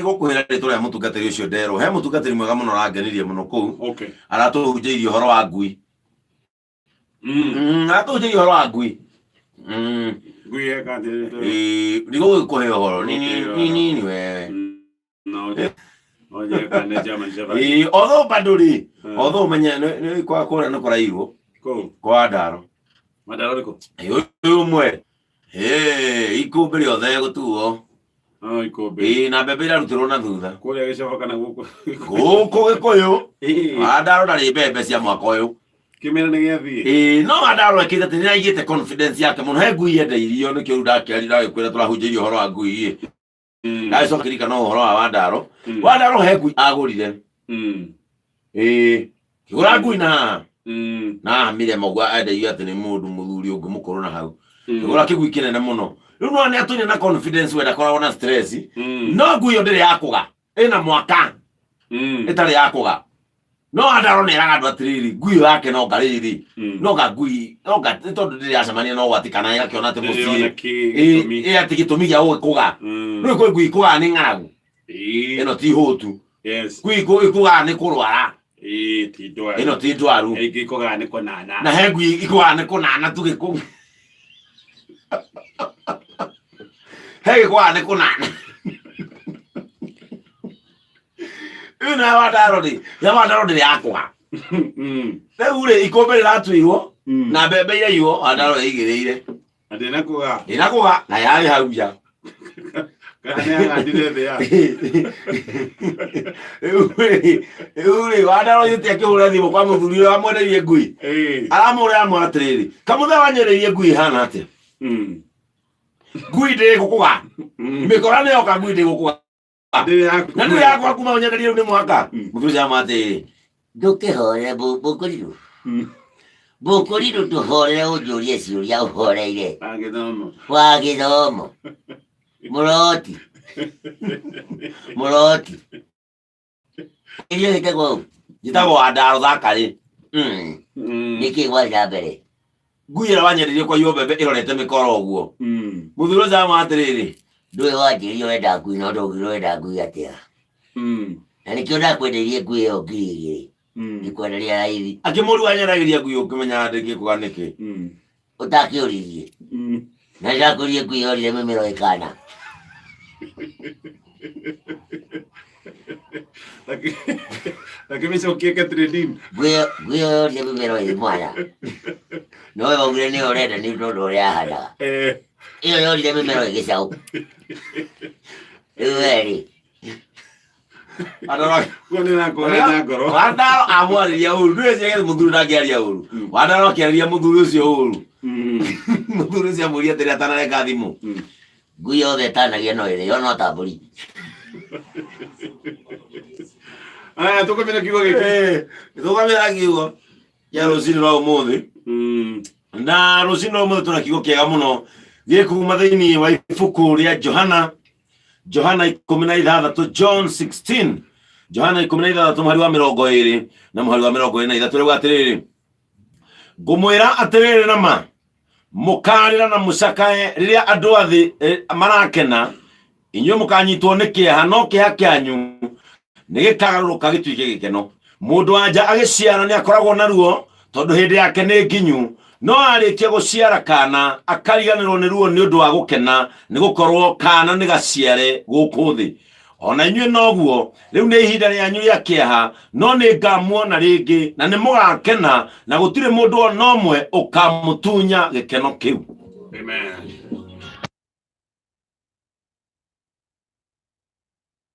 Gũkũhĩra rĩtwa rĩa mũtungatĩri ũcio nderwo. He mũtungatĩri mwega mũno ũrangenirie mũno kũu. Okay. Aratũhunjĩirie ũhoro wa ngui. Aratũhunjĩirie ũhoro wa ngui. Ngui eka atĩrĩrĩ. Ĩĩ, ndigũgĩkũhe ũhoro. Ni ni ni ni ni wewe. No oje. Oje kana German Shepherd. Ĩĩ, although bado rĩ, although menye nĩ nĩ kwa kũrĩa nĩ kũrairwo Kũu. kwa Ndaro. Mandaro rĩkũ? Ĩĩ, ũyũ ũmwe. Ĩĩ, ikũmbĩ rĩothe gũtuo. Oh, ikũmbĩ. Ĩĩ, na mbembe irarutĩrwo na thutha. Kũrĩa gĩcoba kana gũkũ? Gũkũ Gĩkũyũ. Ĩĩ. Wandaro ndarĩ mbembe cia mwaka ũyũ. Kĩmera nĩ gĩathiĩ. Ĩĩ, no Wandaro ekĩte atĩ nĩaigĩte confidence yake mũno. He ngui yenda irio nĩkĩo rĩu ndakĩaria ndagĩkwĩra tũrahunjĩirie ũhoro wa ngui ĩ. Ndagĩcoka kĩririkana ũhoro wa Wandaro. Wandaro he ngui agũrire. Ĩĩ, kĩgũra ngui na haha. Na haha Mirema ũguo endeirio atĩ nĩ mũndũ mũthuri ũngĩ mũkũrũ na hau. Kĩgũra kĩgui kĩnene mũno. Rĩu no nĩ atũire na confidence we ndakoragwo na stress. No ngui ĩyo ndĩrĩ yakũga. Ĩna mwaka ĩtarĩ yakũga. No Wandaro nĩ eraga andũ atĩrĩrĩ, ngui ĩyo yake no nga rĩrĩ. No nga ngui, no nga nĩ tondũ ndĩrĩ yacemania na ũgwati kana ĩgakĩona atĩ Ndĩrĩ yona mũciĩ. gĩtũmi. Ĩ atĩ gĩtũmi gĩa gũgĩkũga. Rĩu kwĩ ngui ikũgaga nĩ ng'aragu. Ĩno ti hũtu. Yes. Ngui ikũgaga nĩ kũrwara. Ĩĩ, ti ndwaru. Ĩno ti ndwaru. Ĩngĩ ikũgaga nĩ kũnana. Na he ngui ikũgaga nĩ kũnana tu gĩkũ. He gĩkũgaga nĩ kũnana. Ĩno ya Wandaro rĩ, ya Wandaro ndĩrĩ yakũga. Rĩu rĩ, ikũmbĩ rĩratuirwo na mbembe iraiywo, Wandaro ĩigĩrĩire. Na ndĩnakũga. Ndĩnakũga na yarĩ hau nja. Kana nĩ ahandire thĩ ya. Rĩu rĩ, rĩu rĩ, Wandaro githĩ akĩhũra thimũ kwa mũthuri ũrĩa wamwendeirie ngui. Aramũra amwĩra atĩrĩrĩ, kamũthee wanyenderie ngui ĩhana atĩa? Ngui ndĩgũkũga. Mĩkora nĩyoka ngui ndĩgũkũga. Ndĩrĩ yaku. Na ndĩrĩ yakwa kuma ũnyenderie rĩu nĩ mwaka. Mũthuri ũcio amwĩra atĩrĩrĩ, Ndũkĩhorere mbũkũrirũ. Mbũkũrirũ ndũhorere ũnjũrie ciũria ũhoreire. Wa gĩthomo. Wa gĩthomo. Mũroti. Mũroti. Irio gĩtagwo ũũ. Njĩtagwo Wandaro Thakarĩ. Nĩkĩ gwa na mbere? Ngui ĩrĩa wanyenderie kwaiywo mbembe ĩrorete mĩkora ũguo. Mũthuri ũcio amwĩra atĩrĩrĩ, Ndũĩ wanjĩrire ũrenda ngui no ndũngĩrwo ũrenda ngui atĩa. Na nĩkĩo ndakwendeirie ngui ĩyo 2000. Ngĩkwenderia raithi. Akĩmũria wanyendagĩria ngui ũkĩmenyaga ndĩngĩkũga nĩkĩ? Ũtakĩũririe. Na nĩndakũririe ngui yorire mĩmero ĩkana. Akĩmĩcokia Catherine. Ngui ĩyo yorire mĩmero ĩ mwana. Nowe waugire nĩyo ũrenda nĩ tondũ ũrĩa yahanaga. Ĩyo yorire mĩmero ĩ gĩcaũ. Rĩu we rĩ, Wandaro amwarĩria ũru ndwĩciria mũthuri ndangĩaria ũru. Wandaro akĩarĩria mũthuri ũcio ũru, mũthuri ũcio amũria atĩrĩ atanareka thimũ, Ngui yothe ĩtanagia no ĩrĩo no ta mbũri. Aya, tũkomere kiugo gĩkĩ. Tũkamĩra kiugo kĩa rũcinĩ rwa ũmũthĩ. Na rũcinĩ rwa ũmũthĩ tũna kiugo kĩega mũno gĩkuma thĩinĩ wa ibuku rĩa Johana, Johana 16, John 16, Johana 16 mũhari wa 20 na mũhari wa 23 rĩu atĩrĩrĩ, ngũmwĩra atĩrĩrĩ na ma, mũkarĩra na mũcakae rĩrĩa andũ a thĩ marakena, inyuĩ mũkanyitwo nĩ kĩeha, no kĩeha kĩanyu nĩ gĩkagarũrũka gĩtuĩke gĩkeno. Mũndũ wa nja agĩciara nĩ akoragwo na ruo tondũ hĩndĩ yake nĩ nginyu, no arĩkia gũciara kana akariganĩrwo nĩ ruo nĩ ũndũ wa gũkena, nĩ gũkorwo kana nĩ gaciare gũkũ thĩ. Ona inyuĩ noguo, rĩu nĩ ihinda rĩanyu rĩa kĩeha, no nĩ ngamuona rĩngĩ na nĩ mũgakena, na gũtirĩ mũndũ o na ũmwe ũkamũtunya gĩkeno kĩu. Amen.